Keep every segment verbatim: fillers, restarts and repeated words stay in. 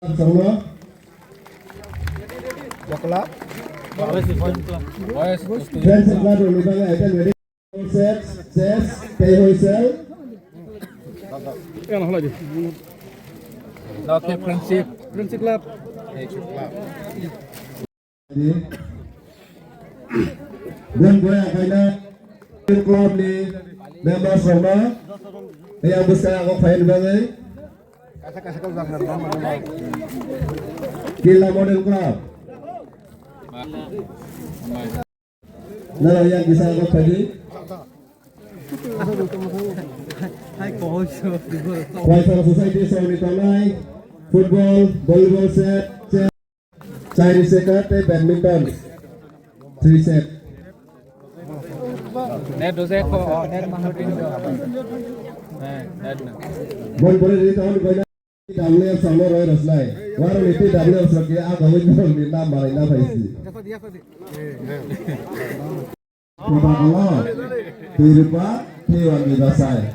Songno. Friendship club rokni bagwi item ready. Set, chess, tei whistle. Yang halai di. Oke, friendship. Friendship club. Friendship club. Bun boya kaina club ni members rokno yang bwskango phaina bagwi. Killa Model Club. Nara yang bisa apa tadi? Waisal Society songni tongnai football, volleyball set, chess, Chinese checker tei badminton three set. Net dose ko, net mango tin do. Net na. Bon bore ri taun koina. W F songno roi roslai. Waro ni T W F song ke a gawin dong ni nam marai na phaisi. Kota kolo, tiripa, tiwan ni dasai.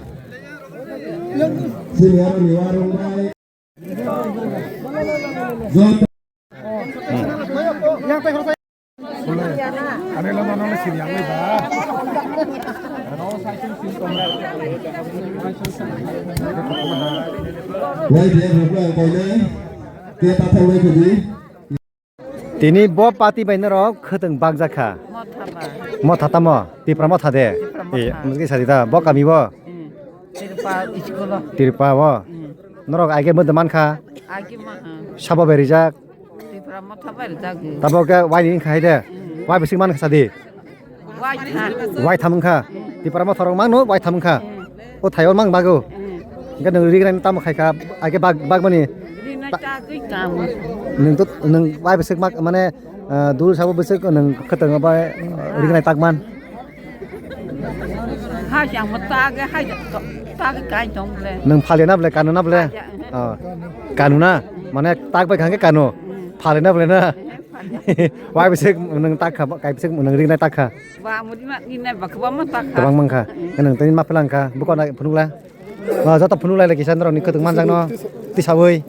Sini aro ni warung bai. Joto. Wai dia berapa yang kau ni? Kita tahu lagi. Tini bo party bai norok khwtwng bakjak kha. Motha ba. Motha tamo? Tipra motha de. Tipra motha. Eh, mungkin sadi ta. Bo kami bo? Hmm. Tirpa school o. Tirpa bo? Hmm. Norok aige mode man kha? Aige ma ha. Sabo bai rijak? Tipra motha bai rijak. Tabo ke wai ni khai de? Hmm. Wai bising man kha sadi? Wai tham. Wai tham wngkha. Tipra motha rok mangno wai tham wngkha. Hmm. O thaio mang bago. Hmm. Hingke nwng rignai tamo khai kha, age bag, bag mani. Rignai ta gwi tamo. Nwng to, nwng wai bwswk mak, mane, ah, dul sabo bwswk nwng khwtwng bai, ah, rignai tak man. Hai yang mo ta ge, hai to, ta ge kai tong ble. Nwng phale na ble, kanu na ble? Ya, eh. Ah, kanu na, mane tak bai khangke kanu. Hmm. Phale na ble na? Eh, phale. Wai bwswk nwng tak kha, kai bwswk nwng rignai tak kha. Ba, mudi ma, ni nai ba, kwbangma ta kha. Kwbang mang kha. Mm. Nwng tini ma phelang kha. Buko nai phunuk la. Ma, joto phunuk lai le kisa norok ni khwtwng manjak no. Tisawi.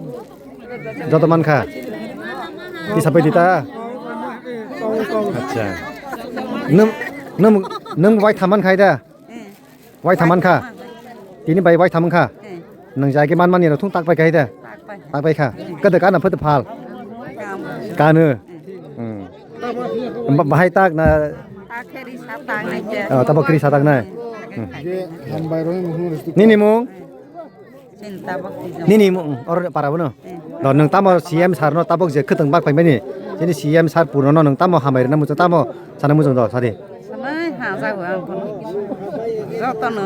Joto man kha. Tisawi di ta. Acha. Nwng, nwng, nwng bai thaman khai da. Mm. Wai thaman kha. Tini bai wai thaman kha. Eh. Nwng jai ke man mani rok thung tak pai khai da. Tak pai. Tak pai kha. Kada kana photo phal. Kam. Kanu. Hmm. Ba-, bahai tak na. Tak khe ri sa tak nai je. Oh, tabo kri sa tak nai. Hmm. Nini mung? Sin tabok tijong. Nini mung or para bono. Eh. Do nwng tamo C M sir no tabok je khwtwng bak paimani. Chini C M sir purono nwng tamo hambai rwna muchung tamo sana muchung do sadi. Sanai hajago ang kono. Jotono,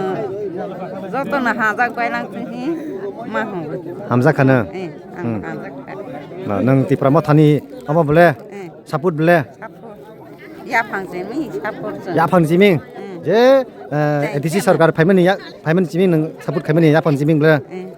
jotono hajak bai lang twi hi ma ho. Hamjak khana. Eh, ang Hmm. Hamjak kha. No, nwng Tipra Mothani omo bole? Eh. Support bole? Support. Yaphang simi support. Yaphang simi? Hmm. Je, eh, A D C sorkar phaimani ya, phaimani simi nwng support khaimani yaphang simi bole? Hmm.